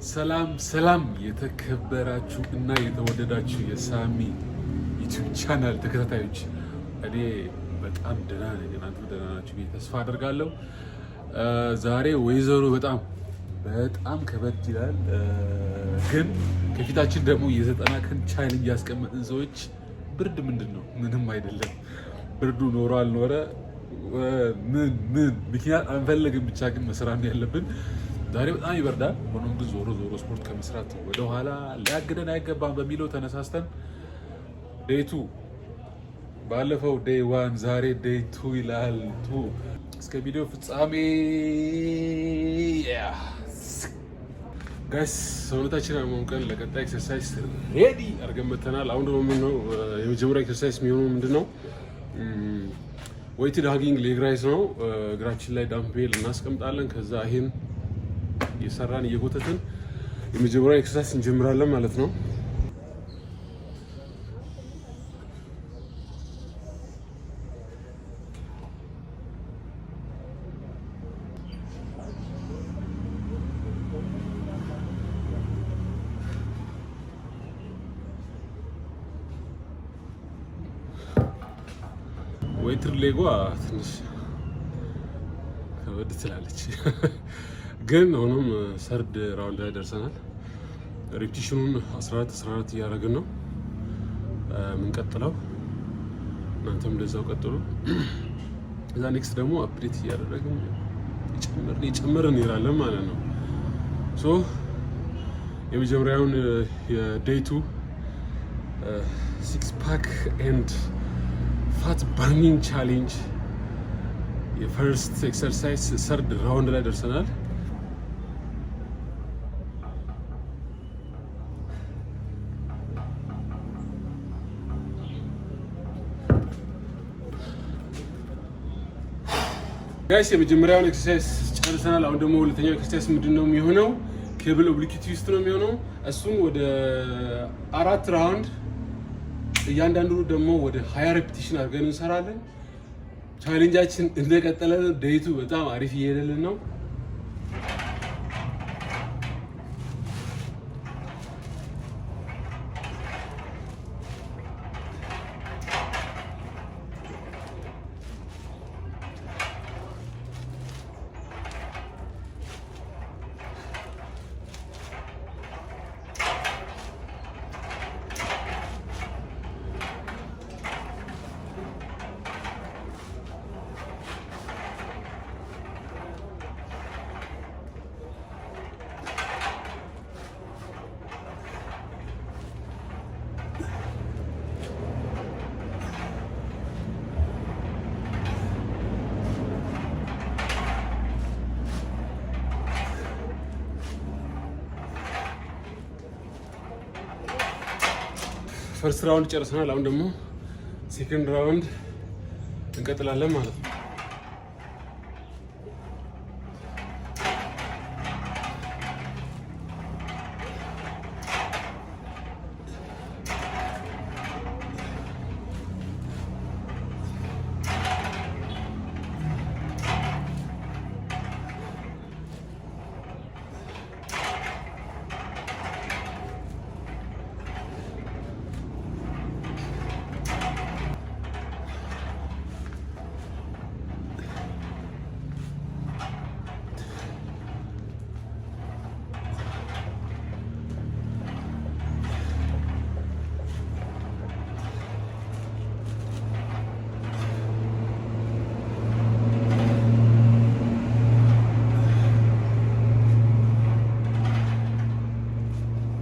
ሰላም ሰላም፣ የተከበራችሁ እና የተወደዳችሁ የሳሚ YouTube channel ተከታታዮች፣ እኔ በጣም ደህና ነኝ፣ እናንተም ደህና ናችሁ ብዬ ተስፋ አደርጋለሁ። ዛሬ ወይዘሩ በጣም በጣም ከበድ ይላል፣ ግን ከፊታችን ደግሞ የ90 ቀን challenge ያስቀመጥን ሰዎች ብርድ ምንድን ነው? ምንም አይደለም። ብርዱ ኖሮ አልኖረ ምን ምን ምክንያት አንፈልግም፣ ብቻ ግን መስራት ያለብን ዛሬ በጣም ይበርዳል። ሆኖም ግን ዞሮ ዞሮ ስፖርት ከመስራት ወደኋላ ሊያግደን አይገባም በሚለው ተነሳስተን day two፣ ባለፈው day one፣ ዛሬ day two ይላል። Two እስከ ቪዲዮ ፍጻሜ guys። ሰውነታችን አሟሙቀን ለቀጣይ exercise ready አድርገን መተናል። አሁን ደግሞ ምነው የመጀመሪያ exercise የሚሆነው ምንድን ነው? Weighted hanging leg raise ነው። እግራችን ላይ dumbbell እናስቀምጣለን። ከዛ ይሄን እየሰራን እየጎተትን የመጀመሪያ exercise እንጀምራለን ማለት ነው። Weighted leg ኧ ትንሽ ከበድ ትላለች፣ ግን ሆኖም third round ላይ ደርሰናል። Repetition ኑን 14 14 እያደረግን ነው የምንቀጥለው። እናንተም እንደዛው ቀጥሉ። እዛ next ደግሞ update እያደረግን የጨመርን የጨመርን እንሄዳለን ማለት ነው። So የመጀመሪያውን የ day two six pack and fat burning challenge የ first exercise third round ላይ ደርሰናል። Guys፣ የመጀመሪያውን exercise ጨርሰናል። አሁን ደግሞ ሁለተኛው exercise ምንድን ነው የሚሆነው? Cable oblique twist ነው የሚሆነው። እሱን ወደ አራት round፣ እያንዳንዱ ደግሞ ወደ 20 repetition አድርገን እንሰራለን። Challenge ኣችን እንደቀጠለ ነው። Day two በጣም አሪፍ እየሄደልን ነው። First round ጨርሰናል። አሁን ደግሞ second round እንቀጥላለን ማለት ነው።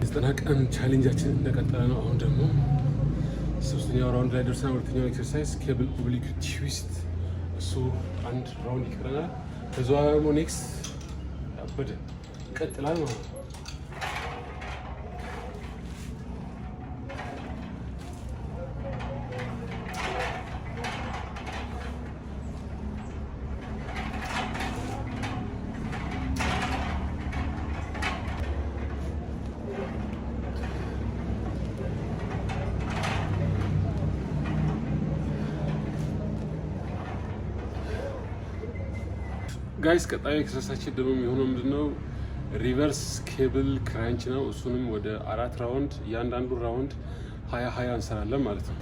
የ90 ቀን challenge ኣችን እንደቀጠለ ነው። አሁን ደግሞ ሶስተኛው round ላይ ደርሰናል። ሁለተኛው exercise cable oblique twist፣ እሱ አንድ round ይቀረናል። ከዛ ደግሞ next ያበደ ይቀጥላል ማለት ነው። Guys፣ ቀጣዩ exercise ኣችን ደግሞ የሚሆነው ምንድነው? Reverse cable crunch ነው። እሱንም ወደ አራት round፣ እያንዳንዱ round 20 20 እንሰራለን ማለት ነው።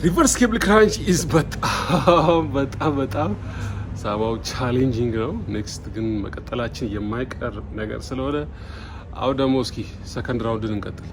Reverse cable crunch is በጣም በጣም በጣም somehow challenging ነው። Next ግን መቀጠላችን የማይቀር ነገር ስለሆነ አሁን ደግሞ እስኪ second round ን እንቀጥል።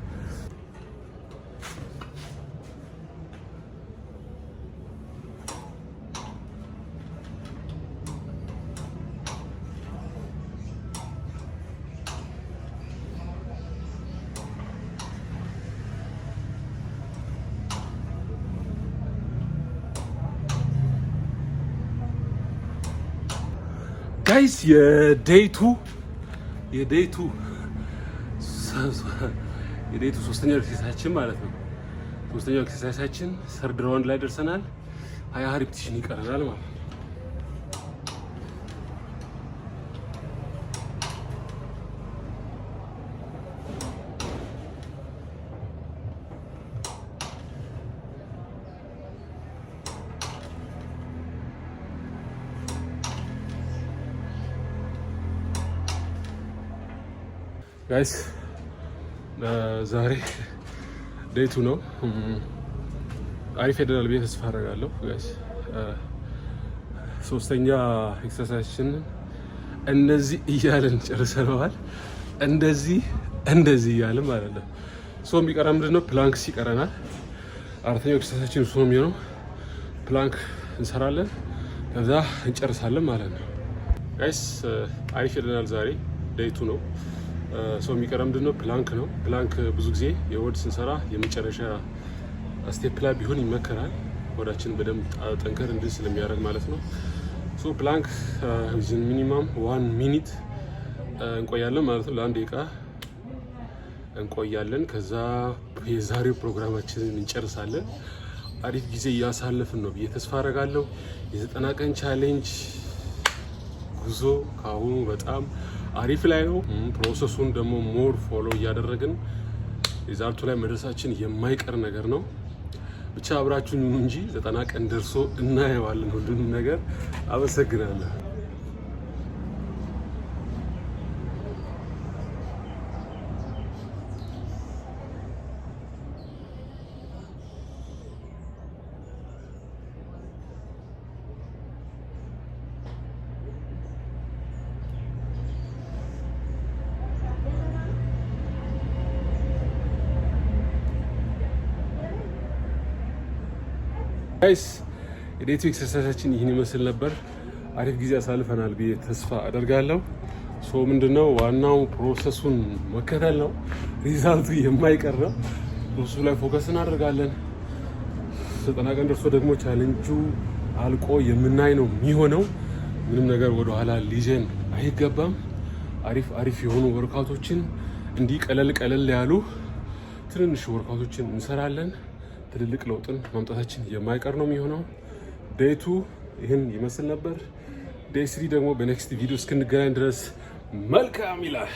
Guys, የ day two ሶስተኛው exercise ኣችን ማለት ነው። ሶስተኛው exercise ኣችን third round ላይ ደርሰናል። 20 repetition ይቀረናል ማለት ነው። Guys, ዛሬ day two ነው። አሪፍ ሄደናል ብዬ ተስፋ አደርጋለሁ። Guys, ሶስተኛ exercise ኣችንን እንደዚህ እያልን ጨርሰነዋል። እንደዚህ እንደዚህ እያልን ማለት ነው። So የሚቀራ ምንድን ነው? Planks ይቀረናል። አራተኛው exercise ኣችን እሱ ነው የሚሆነው። Plank እንሰራለን፣ ከዛ እንጨርሳለን ማለት ነው። Guys, አሪፍ ሄደናል። ዛሬ day two ነው። So የሚቀረ ምንድን ነው? Plank ነው። Plank ብዙ ጊዜ የሆድ ስንሰራ የመጨረሻ step ላይ ቢሆን ይመከራል። ሆዳችን በደንብ ጠንከር እንድል ስለሚያደርግ ማለት ነው። So plank within minimum one minute እንቆያለን ማለት ነው። ለ1 ደቂቃ እንቆያለን። ከዛ የዛሬው ፕሮግራማችንን እንጨርሳለን። አሪፍ ጊዜ እያሳለፍን ነው ብዬ ተስፋ አደርጋለሁ። የ90 ቀን challenge ጉዞ ከአሁኑ በጣም አሪፍ ላይ ነው። Process ኡን ደግሞ more follow እያደረግን result ኡ ላይ መድረሳችን የማይቀር ነገር ነው። ብቻ አብራችሁን ሁኑ እንጂ 90 ቀን ደርሶ እናየዋለን ሁሉንም ነገር። አመሰግናለሁ። Guys, የ day two exercise ኣችን ይህን ይመስል ነበር። አሪፍ ጊዜ አሳልፈናል ብዬ ተስፋ አደርጋለሁ። So ምንድነው ዋናው process ኡን መከተል ነው። Result ኡ የማይቀር ነው። Process ኡ ላይ focus እናደርጋለን። 90 ቀን ደርሶ ደግሞ ቻሌንጁ አልቆ የምናይ ነው የሚሆነው። ምንም ነገር ወደኋላ ሊይዘን አይገባም። አሪፍ አሪፍ የሆኑ workout ኦችን፣ እንዲህ ቀለል ቀለል ያሉ ትንንሽ workout ኦችን እንሰራለን። ትልልቅ ለውጥን ማምጣታችን የማይቀር ነው የሚሆነው። Day two ይህን ይመስል ነበር። Day three ደግሞ በ next video እስክንገናኝ ድረስ መልካም ይላል።